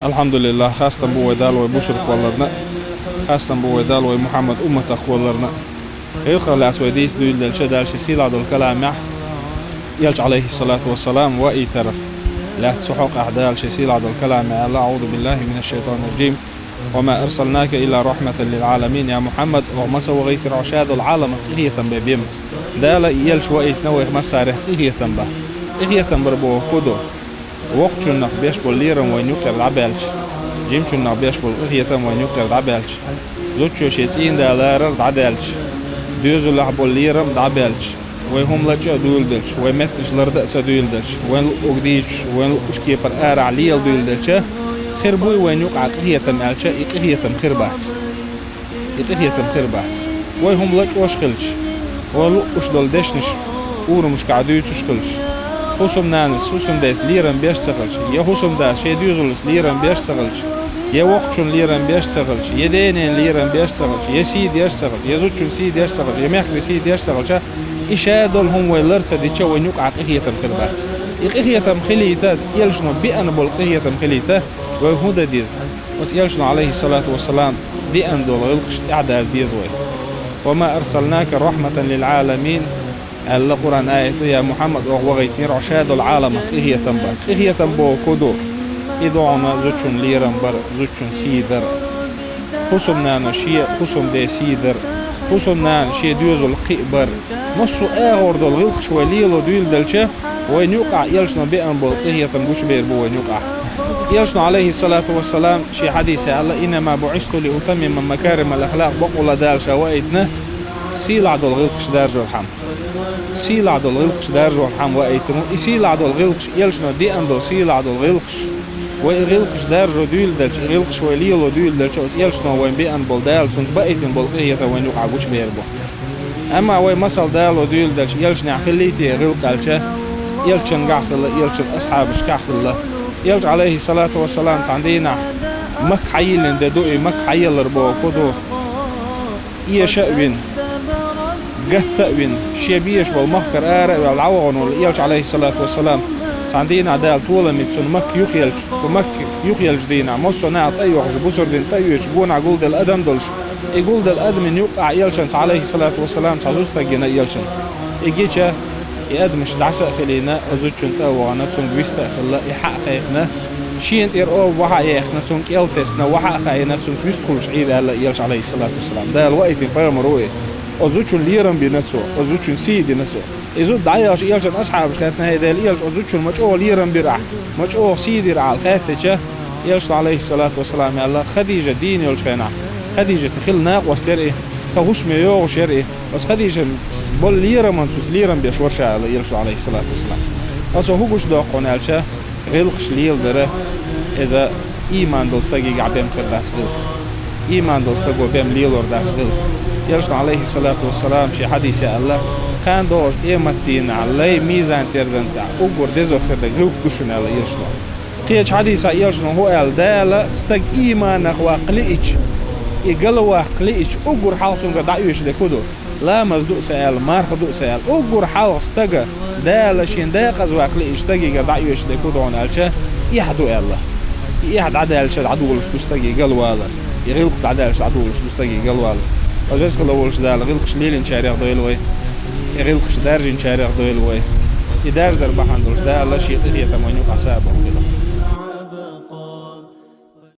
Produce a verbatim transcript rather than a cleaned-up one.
Алхьамдулиллах, хастам бу вай Далла вай бусург валларна, хастам бу вай Далла вай Мухьаммад умматах валларна. Гӏилхах лаьцна вай дийца дуйла делча Дала шен сийлахь долу каламехь, элча, алейхиссалату вассалам, ваийтарах лаьцна цу хьокъехь Дала шен сийлахь долу каламехь аьлла: «Аъузу биллахи минаш шайтанир раджим. Ва ма арсалнака илла рахматан лил аламин». Я Мухьаммад, оха ма ца вахийтира хьо шадолу Ӏаламах къинхетам бен бен. Дала и элча ваийтина вайх массарех къинхетам бан. Къинхетам бар бохург хӀун ду? Воккхачуннах беш болу лерам вайн юккъера дӀабаьлча, жимачуннах беш болу къинхетам вайн юккъера дӀабаьлча, зудчо шен цӀийнан да ларар дӀадаьлча, доьзалехь болу лерам дӀабаьлча, вай хӀума лачкъа а дуйла делча, вай меттанаш ларда а ца дуйла делча, вайн луъург дийцуш, вайн луъуш кепара арахь лела дуйла делча, хир буй вайн юкъахь къинхетам аьлча, и къинхетам хир бац. И къинхетам хир бац. Вай хӀума лачкъош а хилча, вай луъуш долу дешнаш урамашкахь дуьйцуш а хилча, хӀусамнанас хӀусамдайца лерам беш а ца хилча, я хӀусамда шен доьзалца лерам беш а ца хилча, я воккхачун лерам беш а ца хилча, я денен лерам беш а ца хилча, я сий деш а ца хилча, я зудчун сий деш а ца хилча, я мехкарий сий деш а ца хилча, и шадолу хӀума вай лар ца дича, вайн юкъахь къинхетам хир бац. И къинхетам хилийта, элчано беана болу къинхетам хилийта, вай хӀун дан деза? Оцу элчано, алейхиссалату вассалам, деана долу гӀиллакхаш тӀаьхьадаза деза вай. «Ва ма арсалнака рахматан лил аламин», аьлла Къуръан аят, я Мухьаммад, оха вахийтинера хьо шадолу Ӏаламах къинхетам бан. Къинхетам бохург хӀун ду? И ду хьуна зудчун лерам бар, зудчун сий дар. ХӀусамнана шен хӀусамде сий дар. ХӀусамнана шен доьзал кхиа бар. Массо а агӀор долу гӀиллакхаш вай лело дуйла делча, вайн юкъахь элчано беана болу къинхетам гучубер бу вайн юкъахь. Элчано, алейхиссалату вассалам, шен хьадисехь аьлла: «Иннама буъисту ли утаммима макаримал ахлакъ», бакъволла Дала ша ваийтина сийлахь долу гӀиллакхаш даржорхьама. Сийлахь долу гӀиллакхаш даржорхьама ваийтина ву. И сийлахь долу гӀиллакхаш, элчано деана долу сийлахь долу гӀиллакхаш, вай и гӀиллакхаш даржо дуйла делча, и гӀиллакхаш вай лело дуйла делча, оцу элчано вайн беана болу, Дала цуьнца баийтина болу къинхетам вайн юкъахь гучубер бу. Амма вай масал дало дуьйладелча, элчанехь хиллий те и гӀиллакх аьлча, элчангахь хилла, элчан асхьабашкахь хилла. Элча, алейхиссалату вассалам, цхьана дийнахь Макка хьайиллина де ду, и Макка хьаеллар боху ду, эша а вина, гатта а вина, шен безаш болу махкара ара а ваьлла, дӀавахана волу элча, алейхиссалату вассалам, цхьана дийнахь Дала толамца цунна Макка юхаелча, цу Макка юхаелча дийнахь, массо а наха тӀе а йохуш, бусурдина тӀе а оьцуш, гонахь гулделла адам долуш, и гулделла адамийн юккъахь элчанца, алейхиссалату вассалам, цхьа зуда стаг гина элчана. И гича, и адамаш дӀаса а хилийна, оцу зудчунна тӀе а вахана, цуьнга вист а хилла, и хьа а кхайкхина, шена тӀера оба вахьа а яьхна, цунна кӀел а тесна, вахьа а хаийна, цуьнца вист хуьлуш Ӏийра аьлла элча, алейхиссалату вассалам. Дала ваийтина пайхамар ву и. Оцу зудчун лерам бина цо, оцу зудчун сий дина цо. И зуда дӀаяхча элчан асхьабаш хаьттина: «ХӀей, Делан элча, оцу зудчун ма чӀогӀа лерам бира ахь, ма чӀогӀа сий дира ахь», аьлла хаьттича, элчано, алейхиссалату вассалам, аьлла: «Хадижа дийна йолчу хенахь, Хадижатна хилла накъост яра и, тхан хӀусаме йогӀуш яра и. Оцу Хадижан болу лераман цуьнца лерам беш вара ша», аьлла элчано, алейхиссалату вассалам. Оцо хӀун гучудоккху хьуна аьлча, гӀиллакхаш леладара, иза ийман долу стагигахь бен хир дац гӀиллакх. Ийман долу стаго бен лелор дац гӀиллакх. Элчано, алейхиссалату вассалам, шен хьадисехь аьлла: «Кхана догӀучу къематдийнахь лай мизан-терзан тӀехь уггар дезо хир дерг гӀиллакх ду шуна», аьлла элчано. Кхечу хьадисехь элчано хӀун аьлла: «Дала стаг ийманах ваккха лиъча, и гала ваккха лиъча, уггар хьалха цуьнгара дӀаоьшуш дерг хӀун ду? Ламаз ду а ца аьлла, марха ду а ца аьлла, уггар хьалха стага Дала шен декъаза ваккха лиъча стагигара дӀаоьшуш дерг хӀун ду хьуна аьлча, эхь ду», аьлла. И эхь дӀадаьлча дӀадолуш ду стаге галвала. И гӀиллакх дӀадаьлча дӀадолуш ду стаге галвала. Оцу веза хила волчу Дала гӀиллакхаш лелийначарех дойла вай. И гӀиллакхаш даржийначарех дойла вай. И даржадар бахьана долуш Дала шен къинхетам вайн юкъахь сабаб хила.